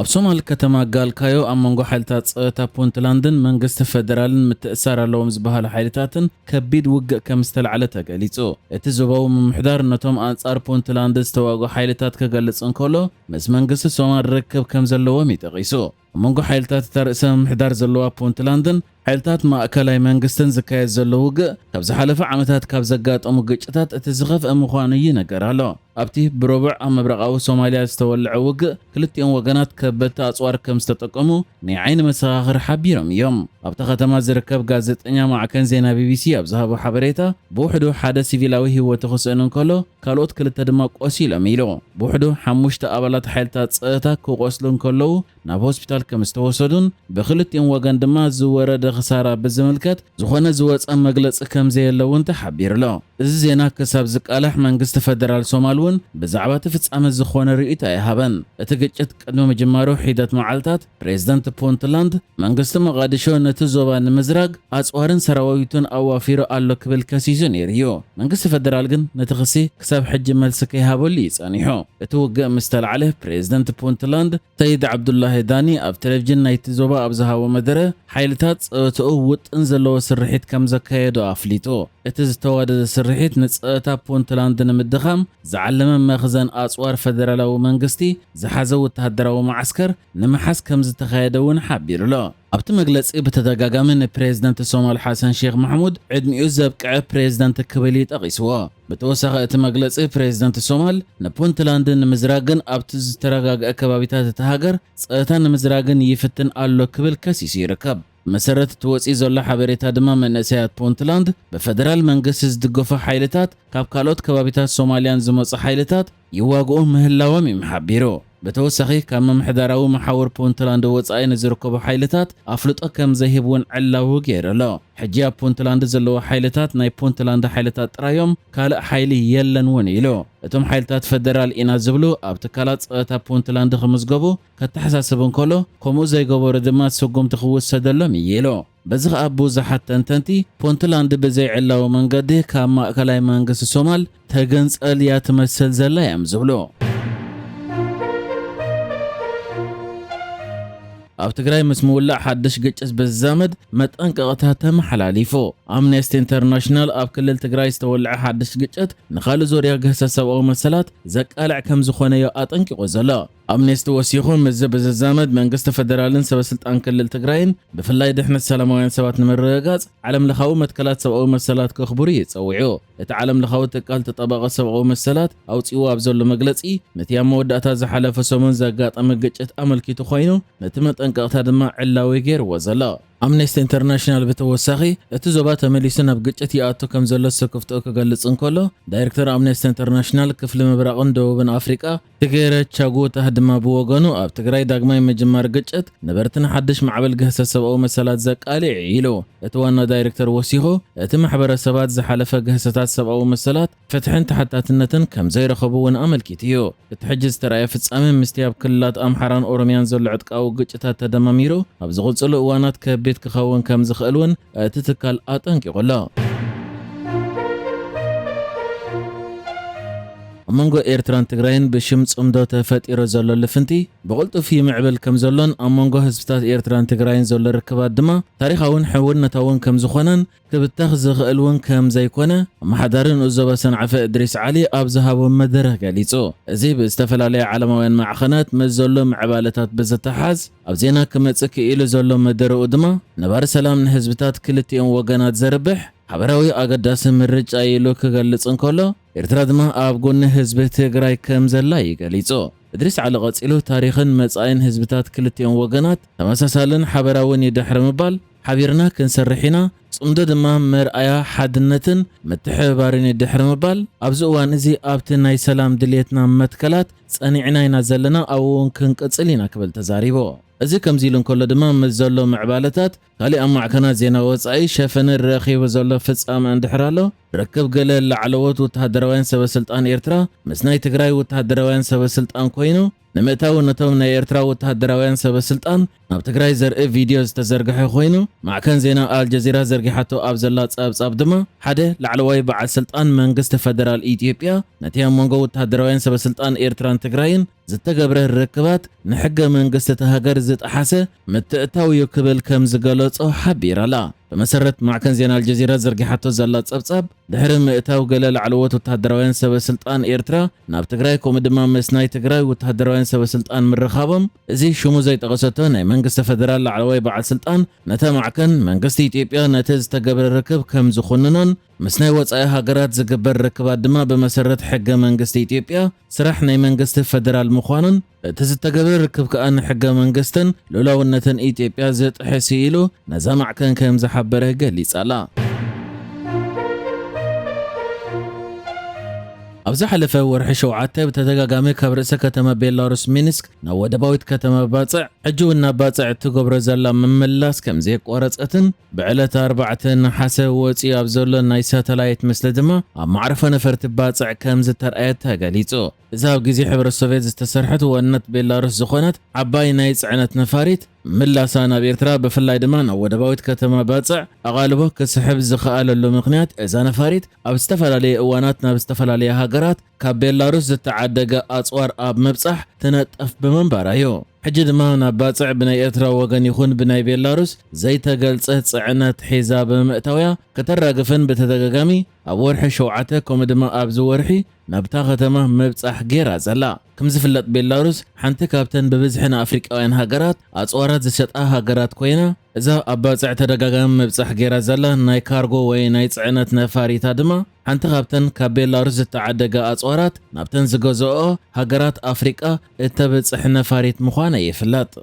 ኣብ ሶማል ከተማ ጋልካዮ ኣብ መንጎ ሓይልታት ጸጥታ ፑንትላንድን መንግስቲ ፈደራልን ምትእሳር ኣለዎም ዝበሃሉ ሓይልታትን ከቢድ ውግእ ከም ዝተላዕለ ተገሊጹ። እቲ ዞባዊ ምምሕዳር ነቶም ኣንጻር ፑንትላንድ ዝተዋግኡ ሓይልታት ክገልጽ እንከሎ፣ ምስ መንግስቲ ሶማል ርክብ ከም ዘለዎም እዩ ጠቒሱ። ኣብ መንጎ ሓይልታት እታ ርእሰ ምምሕዳር ዘለዋ ፑንትላንድን ሓይልታት ማእከላይ መንግስትን ዝካየድ ዘሎ ውግእ፣ ካብ ዝሓለፈ ዓመታት ካብ ዘጋጠሙ ግጭታት እቲ ዝኸፍአ ምዃኑ ይንገር ኣሎ። ኣብቲ ብረቡዕ ኣብ ምብራቓዊ ሶማልያ ዝተወልዐ ውግእ፣ ክልቲኦም ወገናት ከበድቲ ኣጽዋር ከም ዝተጠቀሙ ናይ ዓይኒ መሰኻኽር ሓቢሮም እዮም። ኣብታ ከተማ ዝርከብ ጋዜጠኛ ማዕከን ዜና ቢቢሲ ኣብ ዝሃቦ ሓበሬታ፣ ብውሕዱ ሓደ ሲቪላዊ ህይወቱ ክስእን እንከሎ፣ ካልኦት ክልተ ድማ ቆሲሎም ኢሉ። ብውሕዱ ሓሙሽተ ኣባላት ሓይልታት ጸጥታ ክቆስሉ እንከለዉ፣ ናብ ሆስፒታል ከም ዝተወሰዱን ብክልቲኦም ወገን ድማ ዝወረደ ክሳራ ብዝምልከት ዝኾነ ዝወጸ መግለጺ ከም ዘየለ እውን ተሓቢሩ ኣሎ። እዚ ዜና ክሳብ ዝቃላሕ መንግስቲ ፈደራል ሶማል እውን ብዛዕባ እቲ ፍጻመ ዝኾነ ርእይቶ ኣይሃበን። እቲ ግጭት ቅድሚ ምጅማሩ ሒደት መዓልታት ፕሬዝደንት ፑንትላንድ መንግስቲ ሞቓዲሾ ነቲ ዞባ ንምዝራግ ኣጽዋርን ሰራዊቱን ኣዋፊሩ ኣሎ ክብል ከሲሱ ነይሩ እዩ። መንግስቲ ፈደራል ግን ነቲ ክሲ ክሳብ ሕጂ መልሲ ከይሃበሉ እዩ ጸኒሑ። እቲ ውግእ ምስ ተላዕለ ፕሬዝደንት ፑንትላንድ ሰይድ ዓብዱላሂ ዳኒ ኣብ ቴሌቪዥን ናይቲ ዞባ ኣብ ዝሃቦ መደረ፣ ሓይልታት ጸወትኡ ውጥን ዘለዎ ስርሒት ከም ዘካየዱ ኣፍሊጡ። እቲ ዝተዋደደ ስርሒት ንጸጥታ ፑንትላንድ ንምድኻም ዝዓለመ መኽዘን ኣጽዋር ፈደራላዊ መንግስቲ ዝሓዘ ወተሃደራዊ መዓስከር ንምሓዝ ከም ዝተኻየደ እውን ሓቢሩ ኣሎ። ኣብቲ መግለጺ ብተደጋጋሚ ንፕሬዝደንት ሶማል ሓሰን ሼክ ማሕሙድ ዕድሚኡ ዘብቅዐ ፕሬዝደንት ክብል እዩ ጠቒስዎ። ብተወሳኺ እቲ መግለጺ ፕሬዝደንት ሶማል ንፑንትላንድ ንምዝራግን ኣብቲ ዝተረጋግአ ከባቢታት እታ ሃገር ጸጥታ ንምዝራግን ይፍትን ኣሎ ክብል ከሲሱ ይርከብ። ብመሰረት እቲ ወጺኡ ዘሎ ሓበሬታ ድማ መንእሰያት ፑንትላንድ ብፈደራል መንግስቲ ዝድገፉ ሓይልታት ካብ ካልኦት ከባቢታት ሶማልያን ዝመጹ ሓይልታት ይዋግኡ ምህላዎም እዩ ሓቢሩ። ብተወሳኺ ካብ ምምሕዳራዊ መሓውር ፑንትላንድ ወጻኢ ንዝርከቡ ሓይልታት ኣፍልጦ ከም ዘይህብ እውን ዕላዊ ገይሩ ኣሎ። ሕጂ ኣብ ፑንትላንድ ዘለዉ ሓይልታት ናይ ፑንትላንድ ሓይልታት ጥራዮም ካልእ ሓይሊ የለን እውን ኢሉ። እቶም ሓይልታት ፈደራል ኢና ዝብሉ ኣብ ትካላት ጸጥታ ፑንትላንድ ክምዝገቡ ከተሓሳስብ እንከሎ፣ ከምኡ ዘይገበሩ ድማ ስጉምቲ ክውሰደሎም እዩ ኢሉ። በዚ ኸኣ ብዙሓት ተንተንቲ ፑንትላንድ ብዘይ ዕላዊ መንገዲ ካብ ማእከላይ መንግስቲ ሶማል ተገንጸል እያ ትመስል ዘላ እዮም ዝብሉ። ኣብ ትግራይ ምስ ምውላዕ ሓድሽ ግጭት ብዝዛመድ መጠንቀቕታ ተመሓላሊፉ። ኣምነስቲ ኢንተርናሽናል ኣብ ክልል ትግራይ ዝተወልዐ ሓድሽ ግጭት ንኻልእ ዙርያ ግህሰት ሰብኣዊ መሰላት ዘቃልዕ ከም ዝኾነ እዩ ኣጠንቂቑ ዘሎ። ኣምነስቲ ወሲኹ ምስዚ ብዝዛመድ መንግስቲ ፈደራልን ሰበስልጣን ክልል ትግራይን ብፍላይ ድሕነት ሰላማውያን ሰባት ንምርግጋጽ ዓለም ለኻዊ መትከላት ሰብኣዊ መሰላት ከኽብሩ እዩ ጸዊዑ። እቲ ዓለም ለኻዊ ትካል ተጣባቒ ሰብኣዊ መሰላት ኣውጺእዎ ኣብ ዘሎ መግለጺ፣ ነቲ ኣብ መወዳእታ ዝሓለፈ ሰሙን ዘጋጠመ ግጭት ኣመልኪቱ ኮይኑ፣ ነቲ መጠንቀቕታ ድማ ዕላዊ ገይርዎ ዘሎ። ኣምነስቲ ኢንተርናሽናል ብተወሳኺ፣ እቲ ዞባ ተመሊሱ ናብ ግጭት ይኣቱ ከም ዘሎ ስክፍትኡ ክገልጽ እንከሎ፣ ዳይሬክተር ኣምነስቲ ኢንተርናሽናል ክፍሊ ምብራቕን ደቡብን ኣፍሪቃ፣ ትጌረ ቻጉታህ ድማ ብወገኑ፣ ኣብ ትግራይ ዳግማይ ምጅማር ግጭት ነበርቲ ንሓድሽ ማዕበል ግህሰት ሰብኣዊ መሰላት ዘቃልዕ እዩ ኢሉ። እቲ ዋና ዳይሬክተር ወሲኹ፣ እቲ ማሕበረሰባት ዝሓለፈ ግህሰታት ሰብኣዊ መሰላት ፍትሕን ተሓታትነትን ከም ዘይረኸቡ እውን ኣመልኪቱ እዩ። እቲ ሕጂ ዝተረኣየ ፍጻመ ምስቲ ኣብ ክልላት ኣምሓራን ኦሮምያን ዘሎ ዕጥቃዊ ግጭታት ተደማሚሩ፣ ኣብ ዝቕጽሉ እዋናት ከቢድ ክኸውን ከም ዝኽእል እውን እቲ ትካል ኣጠንቂቑ ኣሎ። ኣብ መንጎ ኤርትራን ትግራይን ብሽም ጽምዶ ተፈጢሩ ዘሎ ልፍንቲ ብቕልጡፍ ይምዕብል ከም ዘሎን ኣብ መንጎ ህዝብታት ኤርትራን ትግራይን ዘሎ ርክባት ድማ ታሪኻውን ሕውነታውን ከም ዝኾነን ክብተኽ ዝኽእል እውን ከም ዘይኮነ ኣመሓዳሪ ንኡስ ዞባ ሰንዓፈ እድሪስ ዓሊ ኣብ ዝሃቦ መደረ ገሊጹ። እዚ ብዝተፈላለየ ዓለማውያን ማዕኸናት ምስ ዘሎ ምዕባለታት ብዝተሓዝ ኣብ ዜና ክመጽእ ክኢሉ ዘሎ መደረኡ ድማ ነባሪ ሰላም ንህዝብታት ክልቲኦም ወገናት ዘርብሕ ሓበራዊ ኣገዳሲ ምርጫ ኢሉ ክገልጽ እንከሎ፣ ኤርትራ ድማ ኣብ ጎኒ ህዝቢ ትግራይ ከም ዘላ እዩ ገሊጹ። እድሪስ ዓሊ ቀጺሉ፣ ታሪኽን መጻኢን ህዝብታት ክልቲኦም ወገናት ተመሳሳልን ሓበራውን እዩ ድሕሪ ምባል፣ ሓቢርና ክንሰርሕ ኢና፣ ጽምዶ ድማ መርኣያ ሓድነትን ምትሕብባርን እዩ ድሕሪ ምባል፣ ኣብዚ እዋን እዚ ኣብቲ ናይ ሰላም ድልየትና መትከላት ጸኒዕና ኢና ዘለና፣ ኣብኡ እውን ክንቅጽል ኢና ክብል ተዛሪቡ። እዚ ከምዚ ኢሉ እንከሎ ድማ፣ ምስ ዘሎ ምዕባለታት ካሊእ ኣብ ማዕከናት ዜና ወጻኢ ሸፈነ ረኺቡ ዘሎ ፍጻመ እንድሕር ኣሎ፣ ርክብ ገለ ላዕለዎት ወተሃደራውያን ሰበስልጣን ኤርትራ ምስ ናይ ትግራይ ወተሃደራውያን ሰበስልጣን ኮይኑ፣ ንምእታው ነቶም ናይ ኤርትራ ወተሃደራውያን ሰበስልጣን ናብ ትግራይ ዘርኢ ቪድዮ ዝተዘርግሐ ኮይኑ፣ ማዕከን ዜና ኣልጀዚራ ዘርጊሓቶ ኣብ ዘላ ጸብጻብ ድማ፣ ሓደ ላዕለዋይ በዓል ስልጣን መንግስቲ ፈደራል ኢትዮጵያ ነቲ ኣብ መንጎ ወታደራውያን ሰበስልጣን ኤርትራን ትግራይን ዝተገብረ ርክባት ንሕገ መንግስቲ እታ ሃገር ዝጠሓሰ ምትእታው እዩ ክብል ከም ዝገለጾ ሓቢራ'ላ። ብመሰረት ማዕከን ዜና ኣልጀዚራ ዘርጊሓቶ ዘላ ጸብጻብ፣ ድሕሪ ምእታው ገለ ላዕለዎት ወታደራውያን ሰበስልጣን ኤርትራ ናብ ትግራይ፣ ከምኡ ድማ ምስ ናይ ትግራይ ወታደራውያን ሰበስልጣን ምርኻቦም፣ እዚ ሽሙ ዘይጠቐሰቶ ናይ መንግስቲ ፈደራል ላዕለዋይ በዓል ስልጣን፣ ነታ ማዕከን መንግስቲ ኢትዮጵያ ነቲ ዝተገብረ ርክብ ከም ዝኹንኖን፣ ምስ ናይ ወጻኢ ሃገራት ዝግበር ርክባት ድማ ብመሰረት ሕገ መንግስቲ ኢትዮጵያ ስራሕ ናይ መንግስቲ ፈደራል ምዃኑን፣ እቲ ዝተገብረ ርክብ ከኣ ንሕገ መንግስትን ልኡላውነትን ኢትዮጵያ ዝጥሕስ እዩ ኢሉ ነዛ ማዕከን ከም ዝሓበረ ገሊጻ'ላ። ኣብ ዝሓለፈ ወርሒ ሸውዓተ ብተደጋጋሚ ካብ ርእሰ ከተማ ቤላሩስ ሚንስክ ናብ ወደባዊት ከተማ ባጽዕ፣ ሕጂ እውን ናብ ባጽዕ እትገብሮ ዘላ ምምላስ ከም ዘየቋረጸትን፣ ብዕለት ኣርባዕተ ነሓሰ ወጺኡ ኣብ ዘሎ ናይ ሳተላይት ምስሊ ድማ ኣብ ማዕርፎ ነፈርቲ ባጽዕ ከም ዝተርኣየ ተገሊጹ። እዛ ኣብ ግዜ ሕብረት ሶቭየት ዝተሰርሐት ዋናት ቤላሩስ ዝኾነት ዓባይ ናይ ጽዕነት ነፋሪት፣ ምላሳ ናብ ኤርትራ፣ ብፍላይ ድማ ናብ ወደባዊት ከተማ ባጽዕ ኣቓልቦ ክስሕብ ዝኸኣለሉ ምኽንያት፣ እዛ ነፋሪት ኣብ ዝተፈላለየ እዋናት ናብ ዝተፈላለያ ሃገራት ካብ ቤላሩስ ዝተዓደገ ኣጽዋር ኣብ ምብጻሕ ትነጥፍ ብምንባራ እዩ። ሕጂ ድማ ናብ ባጽዕ ብናይ ኤርትራ ወገን ይኹን ብናይ ቤላሩስ ዘይተገልጸ ጽዕነት ሒዛ ብምእታውያ ከተራግፍን ብተደጋጋሚ ኣብ ወርሒ ሸውዓተ ከምኡ ድማ ኣብዚ ወርሒ ናብታ ከተማ ምብጻሕ ገይራ ዘላ። ከም ዝፍለጥ ቤላሩስ ሓንቲ ካብተን ብብዝሒ ንኣፍሪቃውያን ሃገራት ኣጽዋራት ዝሸጣ ሃገራት ኮይና፣ እዛ ኣብ ባጽዕ ተደጋጋሚ ምብጻሕ ገይራ ዘላ ናይ ካርጎ ወይ ናይ ጽዕነት ነፋሪታ ድማ ሓንቲ ካብተን ካብ ቤላሩስ ዝተዓደገ ኣጽዋራት ናብተን ዝገዝኦ ሃገራት ኣፍሪቃ እተብጽሕ ነፋሪት ምዃና ይፍለጥ።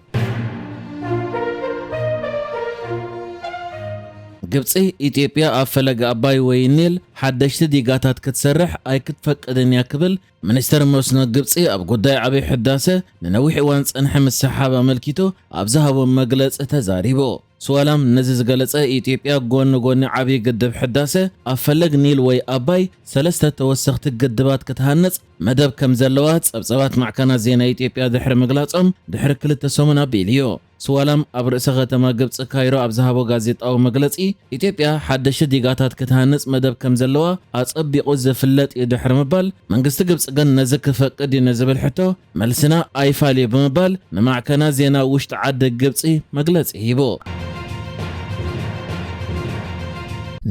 ግብጺ፣ ኢትዮጵያ ኣብ ፈለግ ኣባይ ወይ ኒል ሓደሽቲ ዲጋታት ክትሰርሕ ኣይክትፈቅድን እያ ክብል ሚኒስተር መስኖ ግብጺ ኣብ ጉዳይ ዓብዪ ሕዳሰ ንነዊሕ እዋን ጸንሐ ምስሓብ ኣመልኪቱ ኣብ ዝሃቦ መግለጺ ተዛሪቡ። ስዋላም ነዚ ዝገለጸ፣ ኢትዮጵያ ጎኒ ጎኒ ዓብዪ ግድብ ሕዳሰ ኣብ ፈለግ ኒል ወይ ኣባይ ሰለስተ ተወሰኽቲ ግድባት ክትሃንጽ መደብ ከም ዘለዋ ጸብጸባት ማዕከናት ዜና ኢትዮጵያ ድሕሪ ምግላጾም ድሕሪ ክልተ ሰሙን ኣቢሉ እዩ። ስዋላም ኣብ ርእሰ ከተማ ግብጺ ካይሮ ኣብ ዝሃቦ ጋዜጣዊ መግለጺ፣ ኢትዮጵያ ሓደሽቲ ዲጋታት ክትሃንጽ መደብ ከም ዘለዋ ኣጸቢቑ ዝፍለጥ እዩ ድሕሪ ምባል፣ መንግስቲ ግብጺ ግን ነዚ ክፈቅድ እዩ ንዝብል ሕቶ መልስና ኣይፋል እዩ ብምባል ንማዕከናት ዜና ውሽጢ ዓዲ ግብጺ መግለጺ ሂቡ።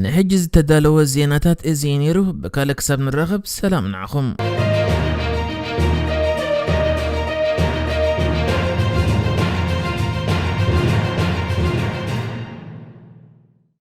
ንሕጂ ዝተዳለወ ዜናታት እዚ እዩ ነይሩ። ብካልእ ክሳብ ንራኸብ ሰላም ንዓኹም።